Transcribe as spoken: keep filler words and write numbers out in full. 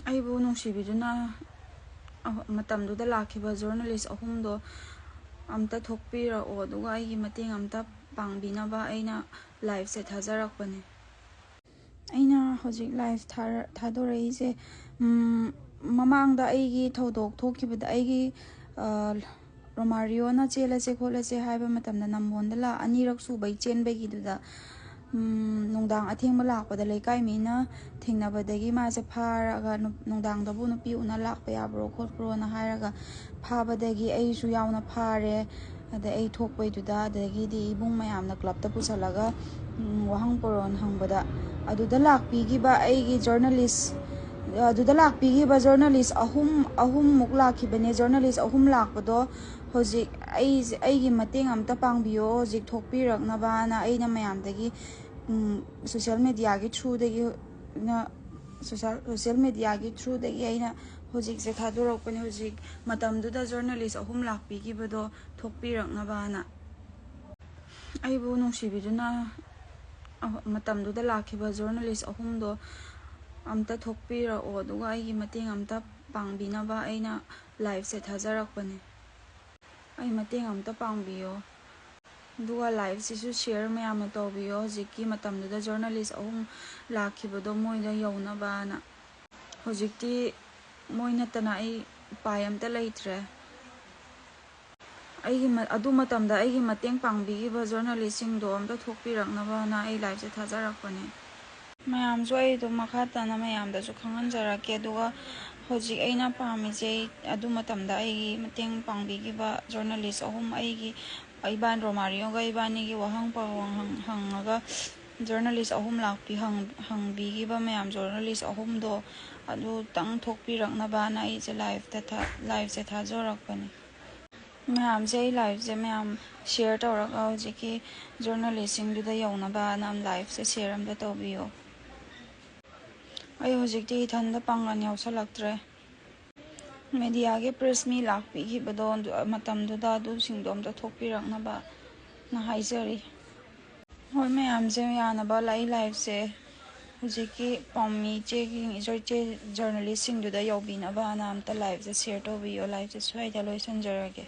ꯑꯩꯕꯨ ꯅꯨꯡꯁꯤꯕꯤꯗꯨꯅ ꯑꯍ-, ꯃꯇꯝꯗꯨꯗ ꯂꯥꯛꯈꯤꯕ ꯖꯔꯅꯦꯂꯤꯁ ꯑꯍꯨꯝꯗꯣ ꯑꯝꯇ ꯊꯣꯛꯄꯤꯔꯛꯑꯣ, ꯑꯗꯨꯒ ꯑꯩꯒꯤ ꯃꯇꯦꯡ ꯑꯝꯇ ꯄꯥꯡꯕꯤꯅꯕ ꯑꯩꯅ ꯂꯥꯏꯐꯁꯦ ꯊꯥꯖꯔꯛꯄꯅꯦ꯫ ꯑꯩꯅ ꯍꯧꯖꯤꯛ ꯂꯥꯏꯐ ꯊꯥꯔ-, ꯊꯥꯗꯣꯔꯛꯏꯁꯦ, ꯎꯝ, ꯃꯃꯥꯡꯗ ꯑꯩꯒꯤ ꯊꯧꯗꯣꯛ ꯊꯣꯛꯈꯤꯕꯗ, ꯑꯩꯒꯤ, ꯑ, ꯔꯣꯃꯥꯔꯤꯌꯣꯅ "ꯆꯦꯜꯂꯁꯦ ꯈꯣꯠꯂꯁꯦ" ꯍꯥꯏꯕ ꯃꯇꯝꯗ ꯅꯝꯕꯣꯟꯗ ꯂꯥꯛ-, ꯑꯅꯤꯔꯛ ꯁꯨꯕꯩ ꯆꯦꯟꯕꯒꯤꯗꯨꯗ, ꯎꯝ, ꯅꯨꯡꯗꯥꯡ ꯑꯊꯦꯡꯕ ꯂꯥꯛꯄꯗ ꯂꯩꯀꯥꯏ ꯃꯤꯅ ꯊꯦꯡꯅꯕꯗꯒꯤ ꯃꯥꯁꯦ ꯐꯥꯔꯒ, ꯅꯨ-, "ꯅꯨꯡꯗꯥꯡꯗꯕꯨ ꯅꯨꯄꯤ ꯎꯅ ꯂꯥꯛꯄ ꯌꯥꯕ꯭ꯔꯣ ꯈꯣꯠꯄ꯭ꯔꯣꯅ" ꯍꯥꯏꯔꯒ ꯐꯥꯕꯗꯒꯤ ꯑꯩꯁꯨ ꯌꯥꯎꯅ ꯐꯥꯔꯦ꯫ ꯑꯗ ꯑꯩ ꯊꯣꯛꯄꯩꯗꯨꯗ, ꯑꯗꯒꯤꯗꯤ ꯏꯕꯨꯡ ꯃꯌꯥꯝꯅ ꯀ꯭ꯂꯕꯇ ꯄꯨꯁꯜꯂꯒ, ꯎꯝ, ꯋꯥꯍꯪ ꯄꯣꯔꯣꯟ ꯍꯪꯕꯗ, ꯑꯗꯨꯗ ꯂꯥꯛꯄꯤꯈꯤꯕ ꯑꯩꯒꯤ ꯖꯔꯅꯦꯂꯤꯁ, ꯑꯗꯨꯗ ꯂꯥꯛꯄꯤꯈꯤꯕ ꯖꯔꯅꯦꯂꯤꯁ ꯑꯍꯨꯝ, ꯑꯍꯨꯝꯃꯨꯛ ꯂꯥꯛꯈꯤꯕꯅꯦ꯫ ꯖꯔꯅꯦꯂꯤꯁ ꯑꯍꯨꯝ ꯂꯥꯛꯄꯗꯣ ꯍꯧꯖꯤꯛ ꯑꯩꯁꯦ, ꯑꯩꯒꯤ ꯃꯇꯦꯡ ꯑꯝꯇ ꯄꯥꯡꯕꯤꯌꯣ, ꯍꯧꯖꯤꯛ ꯊꯣꯛꯄꯤꯔꯛꯅꯕꯅ ꯑꯩꯅ ꯃꯌꯥꯝꯗꯒꯤ, ꯎꯝ, ꯁꯣꯁꯤꯌꯦꯜ ꯃꯦꯗꯤꯌꯥꯒꯤ ꯊ꯭ꯔꯨꯗꯒꯤ ꯅ-, ꯁꯣꯁꯤꯌꯦꯜ, ꯁꯣꯁꯤꯌꯦꯜ ꯃꯦꯗꯤꯌꯥꯒꯤ ꯊ꯭ꯔꯨꯗꯒꯤ ꯑꯩꯅ ꯍꯧꯖꯤꯛꯁꯦ ꯊꯥꯗꯣꯔꯛꯄꯅꯦ꯫ ꯍꯧꯖꯤꯛ ꯃꯇꯝꯗꯨꯗ ꯖꯔꯅꯦꯂꯤꯁ ꯑꯍꯨꯝ ꯂꯥꯛꯄꯤꯈꯤꯕꯗꯣ ꯊꯣꯛꯄꯤꯔꯛꯅꯕꯅ꯫ ꯑꯩꯕꯨ ꯅꯨꯡꯁꯤꯕꯤꯗꯨꯅ ꯑꯍ-, ꯃꯇꯝꯗꯨꯗ ꯂꯥꯛꯈꯤꯕ ꯖꯔꯅꯦꯂꯤꯁ ꯑꯍꯨꯝꯗꯣ ꯑꯝꯇ ꯊꯣꯛꯄꯤꯔꯛꯑꯣ, ꯑꯗꯨꯒ ꯑꯩꯒꯤ ꯃꯇꯦꯡ ꯑꯝꯇ ꯄꯥꯡꯕꯤꯅꯕ ꯑꯩꯅ ꯂꯥꯏꯐꯁꯦ ꯊꯥꯖꯔꯛꯄꯅꯦ꯫ ꯑꯩ ꯃꯇꯦꯡ ꯑꯝꯇ ꯄꯥꯡꯕꯤꯌꯣ꯫ ꯑꯗꯨꯒ ꯂꯥꯏꯐꯁꯤꯁꯨ ꯁꯤꯌꯔ ꯃꯌꯥꯝꯅ ꯇꯧꯕꯤꯌꯣ, ꯍꯧꯖꯤꯛꯀꯤ ꯃꯇꯝꯗꯨꯗ ꯖꯔꯅꯦꯂꯤꯁ ꯑꯍꯨꯝ ꯂꯥꯛꯈꯤꯕꯗꯣ ꯃꯣꯏꯗ ꯌꯧꯅꯕꯅ꯫ ꯍꯧꯖꯤꯛꯇꯤ ꯃꯣꯏ ꯅꯠꯇꯅ ꯑꯩ ꯎꯄꯥꯏ ꯑꯝꯇ ꯂꯩꯇ꯭ꯔꯦ꯫ ꯑꯩꯒꯤ ꯃ-, ꯑꯗꯨ ꯃꯇꯝꯗ ꯑꯩꯒꯤ ꯃꯇꯦꯡ ꯄꯥꯡꯕꯤꯈꯤꯕ ꯖꯔꯅꯦꯂꯤꯁꯁꯤꯡꯗꯣ ꯑꯝꯇ ꯊꯣꯛꯄꯤꯔꯛꯅꯕꯅ ꯑꯩ ꯂꯥꯏꯐꯁꯦ ꯊꯥꯖꯔꯛꯄꯅꯦ꯫ ꯃꯌꯥꯝꯁꯨ ꯑꯩ ꯑꯗꯨꯝ ꯃꯈꯥ ꯇꯥꯅ ꯃꯌꯥꯝꯗꯁꯨ ꯈꯪꯍꯟꯖꯔꯛꯀꯦ꯫ ꯑꯗꯨꯒ ꯍꯧꯖꯤꯛ ꯑꯩꯅ ꯄꯥꯝꯃꯤꯁꯦ, ꯑꯩ ꯑꯗꯨ ꯃꯇꯝꯗ ꯑꯩꯒꯤ ꯃꯇꯦꯡ ꯄꯥꯡꯕꯤꯈꯤꯕ ꯖꯔꯅꯦꯂꯤꯁ ꯑꯍꯨꯝ, ꯑꯩꯒꯤ ꯏꯕꯥꯟ ꯔꯣꯃꯥꯔꯤꯌꯣꯒ ꯏꯕꯥꯅꯤꯒꯤ ꯋꯥꯍꯪ ꯄꯥꯎꯍꯪ ꯍꯪ-, ꯍꯪꯉꯒ ꯖꯔꯅꯦꯂꯤꯁ ꯑꯍꯨꯝ ꯂꯥꯛꯄꯤ-, ꯍꯪ-, ꯍꯪꯕꯤꯈꯤꯕ ꯃꯌꯥꯝ ꯖꯔꯅꯦꯂꯤꯁ ꯑꯍꯨꯝꯗꯣ ꯑꯗꯨꯇꯪ ꯊꯣꯛꯄꯤꯔꯛꯅꯕꯅ ꯑꯩꯁꯦ ꯂꯥꯏꯐꯇ ꯊꯥ-, ꯂꯥꯏꯐꯁꯦ ꯊꯥꯖꯔꯛꯄꯅꯦ꯫ ꯃꯌꯥꯝꯁꯦ, ꯑꯩ ꯂꯥꯏꯐꯁꯦ ꯃꯌꯥꯝ ꯁꯤꯌꯔ ꯇꯧꯔꯒ ꯍꯧꯖꯤꯛꯀꯤ ꯖꯔꯅꯦꯂꯤꯁꯁꯤꯡꯗꯨꯗ ꯌꯧꯅꯕꯅ ꯂꯥꯏꯐꯁꯦ ꯁꯤꯌꯔ ꯑꯝꯇ ꯇꯧꯕꯤꯌꯣ꯫ ꯑꯩ ꯍꯧꯖꯤꯛꯇꯤ ꯏꯊꯟꯗ ꯄꯥꯡꯒꯜ ꯌꯥꯎꯁꯜꯂꯛꯇ꯭ꯔꯦ꯫ ꯃꯦꯗꯤꯌꯥꯒꯤ ꯄ꯭ꯔꯦꯁ ꯃꯤ ꯂꯥꯛꯄꯤꯈꯤꯕꯗꯣ ꯑꯗꯨ-, ꯃꯇꯝꯗꯨꯗ ꯑꯗꯨꯁꯤꯡꯗꯣ ꯑꯝꯇ ꯊꯣꯛꯄꯤꯔꯛꯅꯕꯅ ꯍꯥꯏꯖꯔꯤ꯫ ꯍꯣꯏ, ꯃꯌꯥꯝꯁꯦ ꯌꯥꯅꯕ ꯑꯩ ꯂꯥꯏꯐꯁꯦ ꯍꯧꯖꯤꯛꯀꯤ ꯄꯥꯎꯃꯤ ꯏꯆꯦꯒꯤ, ꯏꯆꯦ ꯖꯔꯅꯦꯂꯤꯁꯁꯤꯡꯗꯨꯗ ꯌꯧꯕꯤꯅꯕ ꯍꯥꯟꯅ ꯑꯝꯇ ꯂꯥꯏꯞꯁꯦ ꯁꯤꯌꯔ ꯇꯧꯕꯤꯌꯣ꯫ ꯂꯥꯏꯞꯁꯦ ꯁ꯭ꯋꯥꯏꯗ ꯂꯣꯏꯁꯤꯟꯖꯔꯒꯦ꯫